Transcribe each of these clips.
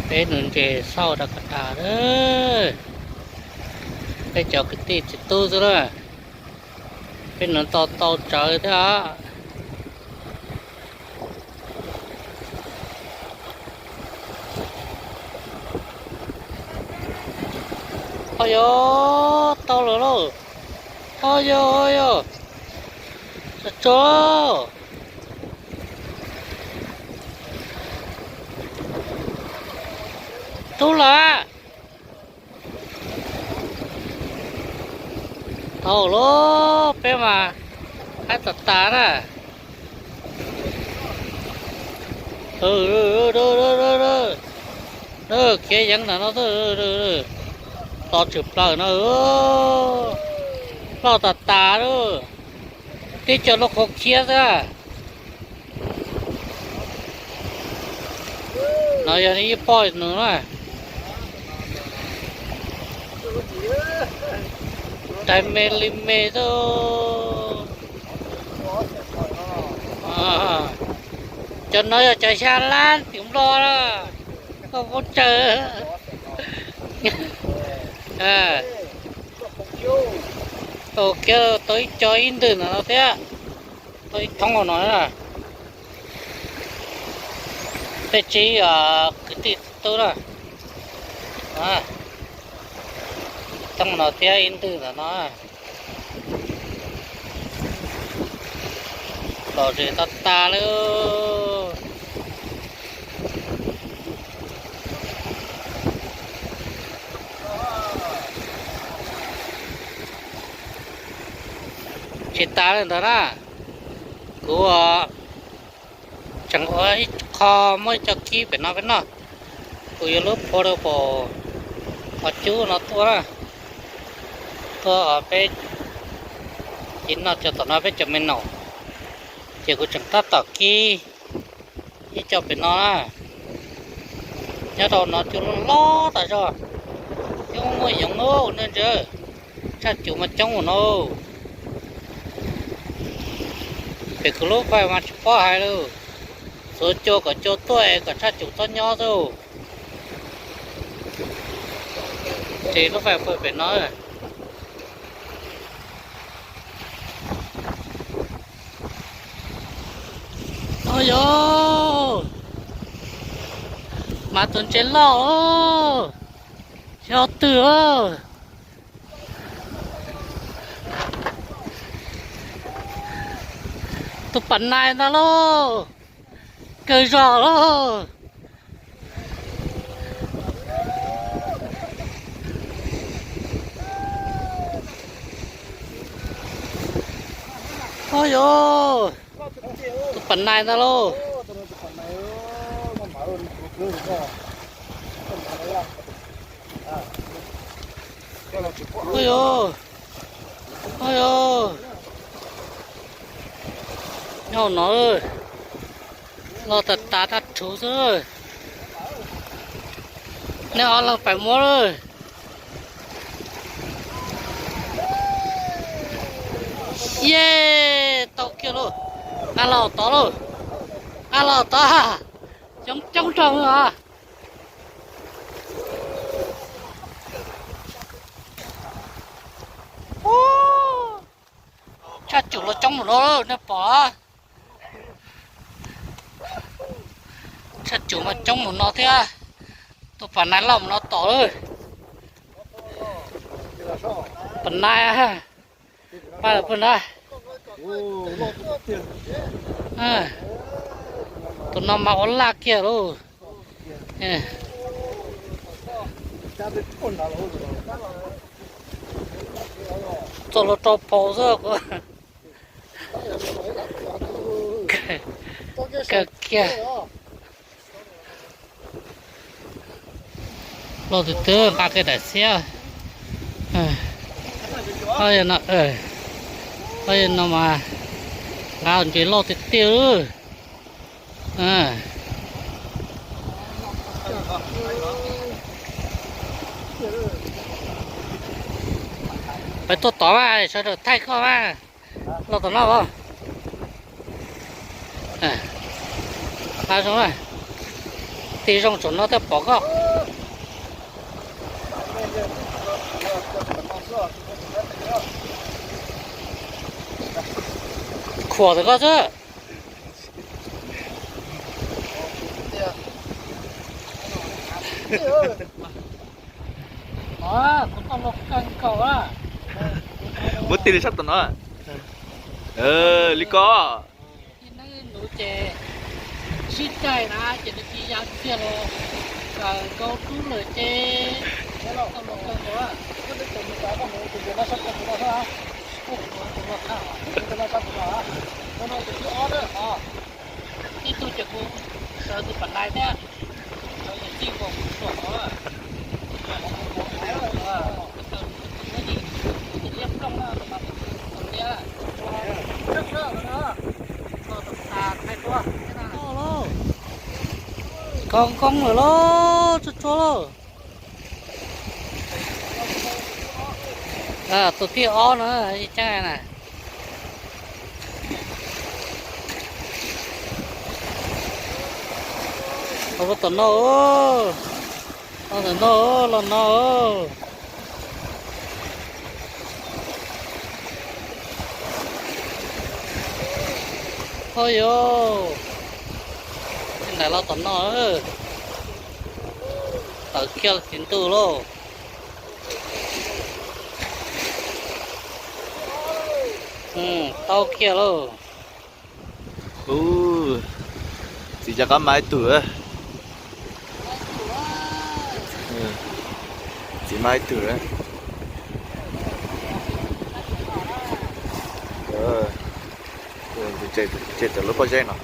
Peb nuv ntses xauj rau koj tas lawm. Peb cov kwv tij txiv tub xwb na. Peb nuv tau tau tsawv thiab. Ho yog tau lawm lauj. Ho yog, ho yog. Tso tso. Tub lawm. Tau lauj, peb mas haib tas tas na. Khiav yeev ntawm no, to tshwm plaws no. Loj tas tas lauj. Tib co loj khaub khiab xwb. No yog ib pob nws na. Tais me li me xwb. Cov no yog cov xya lab tim Nplog na. Koj pub tsawg. Tau kiag tau ib co ib ntwg ntawm no thiab. Tau ib thoob no na. Tej tsis kwv tij tub na. Thoob no thiab ib ntwg ntawm no. Lom zem tas tas li. Tsis tas li ntawd na, kuv tseem ua ib qho muab ib co kib pem no peb noj. Kuv yuav lub phua rau pem qhov cub no tuaj na, tuaj peb ces noj cov tom no peb cov me nom, ces kuv tseem tab tom kib ib co pem no na. Nyob rau no cua loj loj tas zog, cua muaj yoov ub nej ntsia, tshaj cum mas coob mus no. Pem kuv lub fais mas tsis paub hais li, xuav cua kom cua tuaj es kom tshaj cum txhob nyob xwb. Ces lub fais pw pem no. Oj yog, mas tus ntses loj, xyov twg. Tus pam nais ntag lauj, kawg zog lauj. Oj yog, tus pam nais ntag lauj. Oj yog, oj yog, nyob no, loj tas tas tag rhuv xwb. Nej ob leeg pais muab lawm. Yej, tau kiag lauj. Nqa los tod lauj. Nqa los tod. Coob coob nrog os. Tshaj cum los coob mus no nej pom. Tshaj cum mas coob mus no thiab. Tus pam nais loj mus no tom lawm. Pam nais, pab pw na. Tus no mas ua laj kiag lauj. Txog los rau phau xwb. Kawg kiag. Loj tiag tiag, nqa kiag daim xiab. Ob no, ob no mas nqa ntses loj tiag tiag. Peb tuaj tod mas sawv daws thaij koj mas. Loj tom no os. Qab zoo na. Tig zoo tsaum no thiaj pom koj. Khuam ntawm koj xwb. Muab tig li sab tom no. Li ko. Ib hnub ces sib caij na ces nws cia ya kiag los, kaw nkaus dub lawm ces tau los kaw nkaus. Ib tug ces kuv sawv tus pam lais thiab, sawv tus txij nkaus kuv suam os. Koob koob lawm lauj, tsuag tsuag lauj. Tus thib ob no tseeb na. Los tom no, los tom no, los no. Oj yog, ntais los tom no, tawm kiag txiv ntug lauj. Tau kiag lauj. Txiv cov qab mas ib tug, txiv mas ib tug. Ces txawm lub pob zeb no.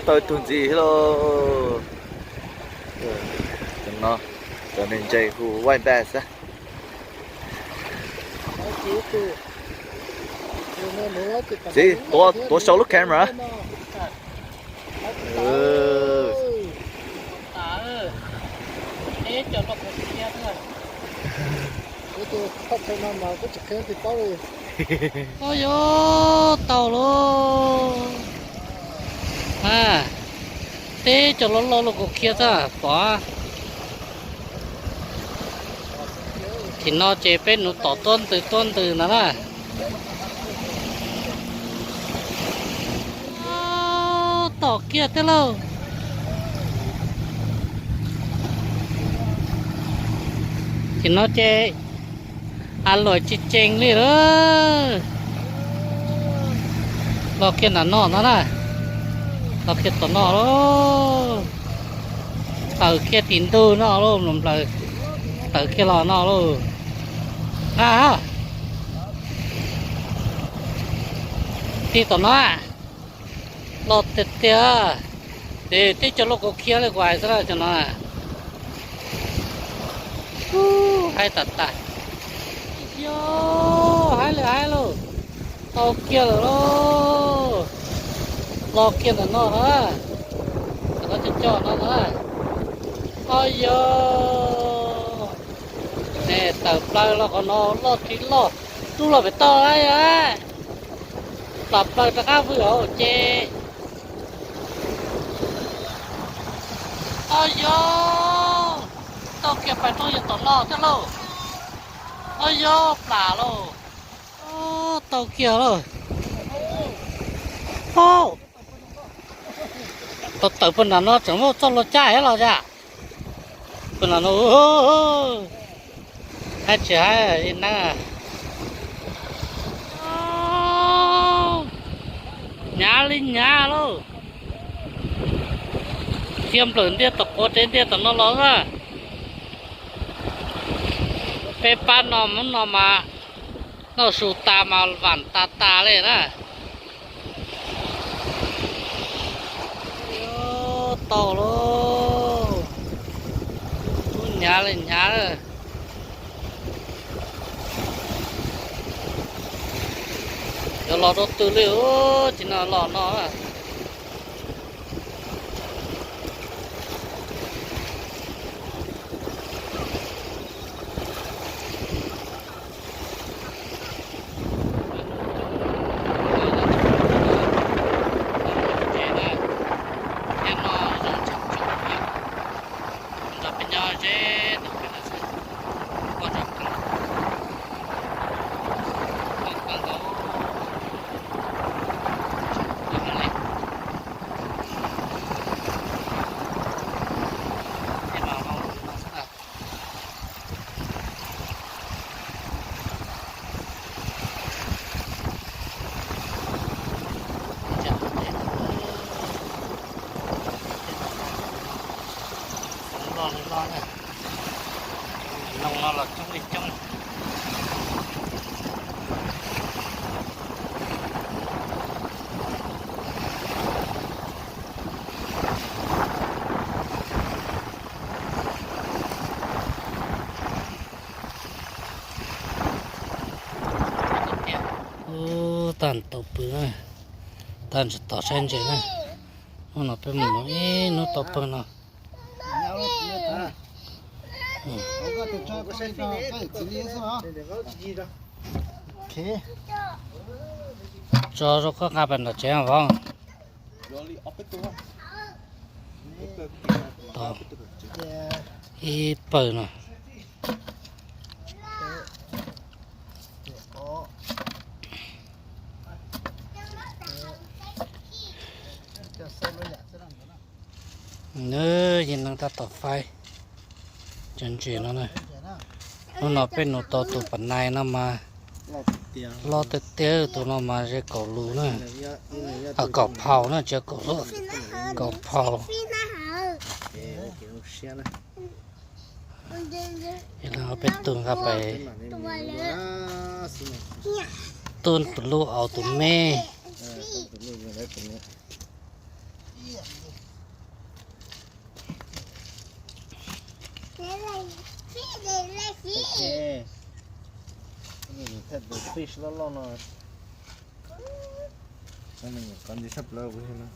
Tau ib tug ntxiv thiab lauj. Cov no, cov neeg ntse hu white bass xwb. Txiv, tuav, tuav saum lub camera. Oj yog, tau lauj. Teb cov loj loj los kuv khiav tag pom. Tim no ces peb nuv tom tuab ntws tuab ntws no na. Tom kiag thiab lauj. Tim no ces a luam tsis tsees li lauj. Los kiag nram no no na. Los kiag tom no lauj. Tawm kiag tim ntug no lauj, nplaws tawm kiag los no lauj. A, tig tom no. Los tiag tiag. Ces teb cov loj kuv khiav li kuv hais xwb na cov no. Haib tas tas. Yog haib li haib lauj. Tau kiag lawm lauj. Los kiag ntawm no na. Ntawm no cog cog no na. Oj yog, tawm plaws los qhov no loj tsis loj, rub los pem toj lawm. Plam plaws rov qab vwm hauv ces. Oj yog, tau kiag pais rau yog tom no thiab lauj. Oj yog, plam lauj. Tau kiag lauj. Tau tawm pem nram no tseem muaj txoj hlua caj thiab los yom. Pem nram no haib tsis haib na. Hnyav li hnyav lauj. Khiav nplawm ntiag tom quav tsev ntiag tom no los na. Peb pab no mus no mas noj su tas mas vam tas tas li na. Tau lauj. Ub, hnyav li hnyav. Yuav los rau twg li, ub, tsis no los no. Noog no los coob li coob. Ub, tag tau pw na, tag nrho tom saib ntses na. Hnub no peb mus no ib hnub tau pawg no. Tso rau koj nqa pais nram tsev vauv. Tau ib pawg no. Nws yeej neeg tab tom faib cov ntses no na. Hnub no peb nug tau tus pas nais no mas loj tiag tiag, tus no mas ze kaum lus na. Kaum phaus na, tsis yog kaum lus, kaum phaus. Peb tug nqa pais tub tus lub aus tus me. Fish loj loj no, kov ntsis sab plaws no.